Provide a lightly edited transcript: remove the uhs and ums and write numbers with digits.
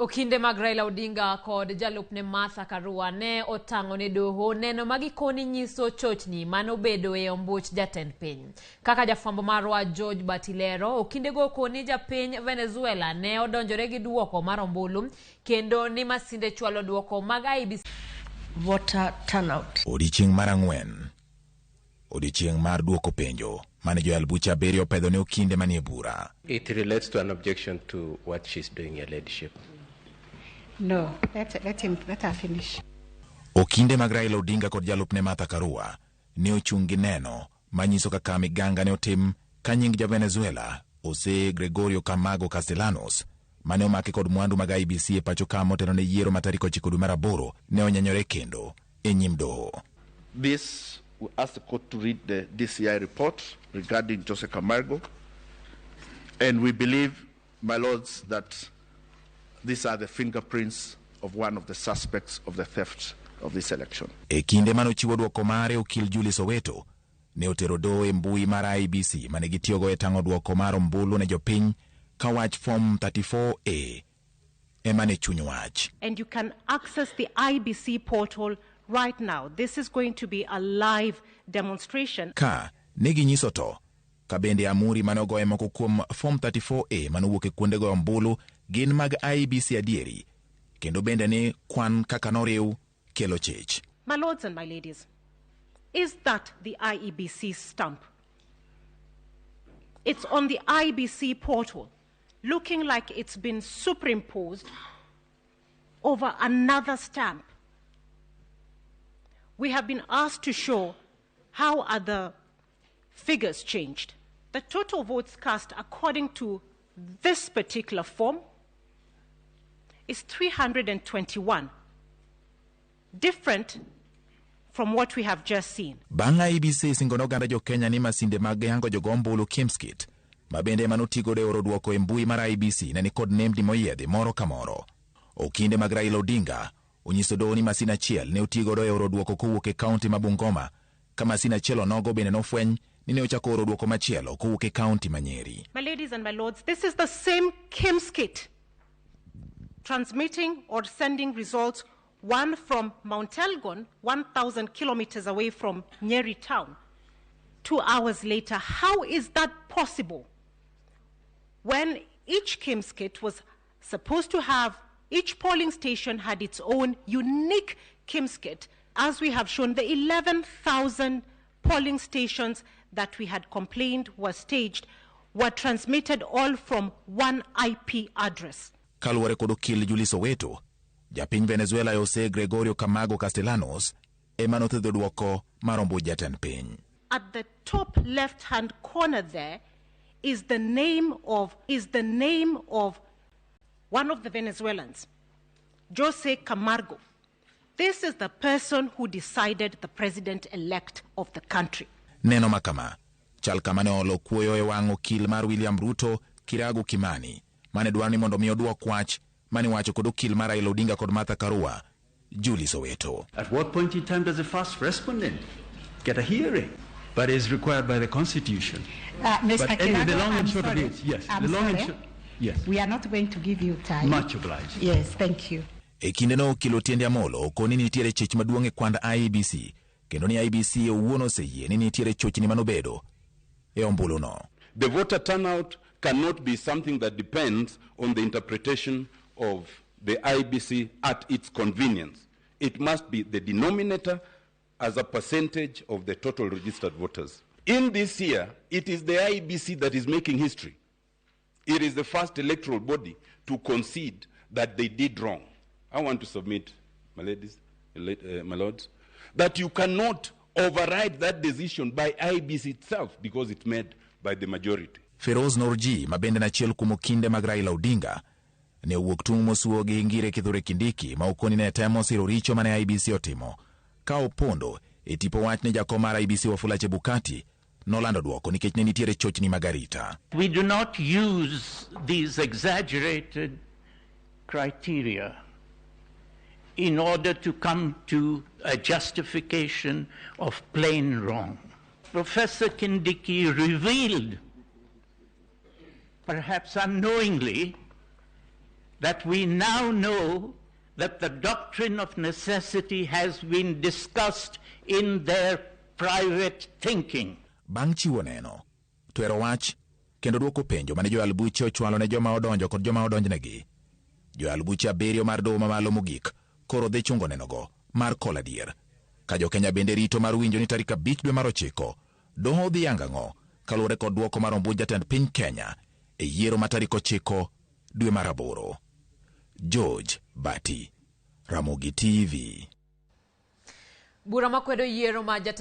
Okinde mag Raila Odinga kod jalupne Martha Karua ne otang'o ne doho neno ma gikoni nyiso chochni manobedo e ombuch jatend piny. Kaka jafwambo marwa George Batilero, okindego koni japiny Venezuela ne odonjore gi duoko mar ombulu kendo ni masinde chwalo duoko mag IEBC Voter turnout. Odiechieng' mar ang'wen, odiechieng' mar duoko penjo mane joyal buche abiriyo opedho ne okinde manie bura. It relates to an objection to what she's doing, Your Ladyship. No, let her finish. Okinde mag Raila Odinga kod jalupne Martha Karua ne ochung' gi neno manyiso kaka miganga ne otim ka nying ja Venezuela Jose Gregorio Camargo Castellanos mane omaki kod mwandu mag IEBC e pacho ka motelo ne yiero ma tarik 9 dwe mar aboro ne onyenyore kendo e nyim doho. This we ask the court to read the DCI report regarding Jose Camargo, and we believe, my lords, that these are the fingerprints of one of the suspects of the theft of this election. E kinde mane ochiwo dwoko mare, okil Julie Soweto ne otero doho e mbui mar IEBC mane gitiyogo e tang'o dwoko mar ombulu ne jopiny ka wach Form 34A ema ne chuny wach. And you can access the IEBC portal right now. This is going to be a live demonstration. Ka ne ginyiso to ka bende amuri mane ogoye moko kuom Form 34A manowuok e kuonde goyo ombulu gin mag IEBC adieri, kendo bende ni kwan kaka noriw kelo chich. My lords and my ladies, is that the IEBC stamp? It's on the IEBC portal, looking like it's been superimposed over another stamp. We have been asked to show how are the figures changed. The total votes cast according to this particular form is 321, different from what we have just seen. Bang' IEBC singo ne oganda jo Kenya ni masinde mag yango jogo ombulu KIEMS kit ma bende ema notigodo e oro dwoko e mbui mar IEBC ne nikod nembni moyiedhi moro ka moro. Okinde mag Raila Odinga onyiso doho ni masin achiel ne otigodo e oro dwoko kowuok e kaunti ma Bungoma, ka masin achiel onogo bende nofweny ni ne ochako oro dwoko machielo kowuok e kaunti ma Nyeri. My ladies and my lords, this is the same KIEMS kit transmitting or sending results, one from Mount Elgon, 1,000 kilometers away from Nyeri town. 2 hours later, how is that possible? When each KIEMS kit was supposed to have, each polling station had its own unique KIEMS kit, as we have shown, the 11,000 polling stations that we had complained were staged were transmitted all from one IP address. Kaluwore kod okil Julie Soweto, japiny Venezuela Jose Gregorio Camargo Castellanos ema nothedho dwoko mar ombuch jatend piny. At the top left hand corner there is the name of one of the Venezuelans, Jose Camargo. This is the person who decided the president elect of the country. Neno ma kama chal kama ne olo kuoyo e wang' okil mar William Ruto, Kiragu Kimani, mane dwaro ni mondo mi oduok wach mane wacho kod okil mar Raila Odinga kod Martha Karua, Julie Soweto. At what point in time does the first respondent get a hearing? But is required by the Constitution. Mr. But anyway, the Kiragu, long and I'm short of sorry. it, yes. I'm The long and sorry. short, yes. We are not going to give you time. Much obliged. Yes, thank you. E kindeno okil Otiende Amolo okoni ni nitiere chich maduong' e kwand IEBC kendo ni IEBC owuon oseyie ni nitiere chochni manobedo e ombuluno. The voter turnout cannot be something that depends on the interpretation of the IEBC at its convenience. It must be the denominator as a percentage of the total registered voters. In this year, it is the IEBC that is making history. It is the first electoral body to concede that they did wrong. I want to submit, my ladies, my lords, that you cannot override that decision by IEBC itself because it's made by the majority. Feroz Norji, ma bende en achiel kuom okinde mag Raila Odinga, ne owuok tung' mosuo gi Ngire Kithure Kindiki ma okoni ne temo siro richo mane IEBC otimo ka opondo e tipo wach ni jakom mar IEBC Wafula Chebukati nolando dwoko nikech ne nitiere chochni mag arita. We do not use these exaggerated criteria in order to come to a justification of plain wrong. Professor Kindiki revealed, perhaps unknowingly, That we now know that the doctrine of necessity has been discussed in their private thinking. Bang' chiwo neno, twero wach kendo dwoko penjo mane joyal buche ochwalo ne joma odonjo kod joma odonjnegi. Joyal buche abiriyo mar doho mamalo mogik koro dhi chungo nenogo mar kol adier. Ka jokenya bende rito mar winjo ni tarik 5 dwe mar 9 doho dhi yango ang'o kaluwore kod dwoko mar ombuch jatend piny Kenya e yiero ma tarik 9 dwe mar 8. George Bati, Ramogi TV. Bura makwedo yiero ma jatend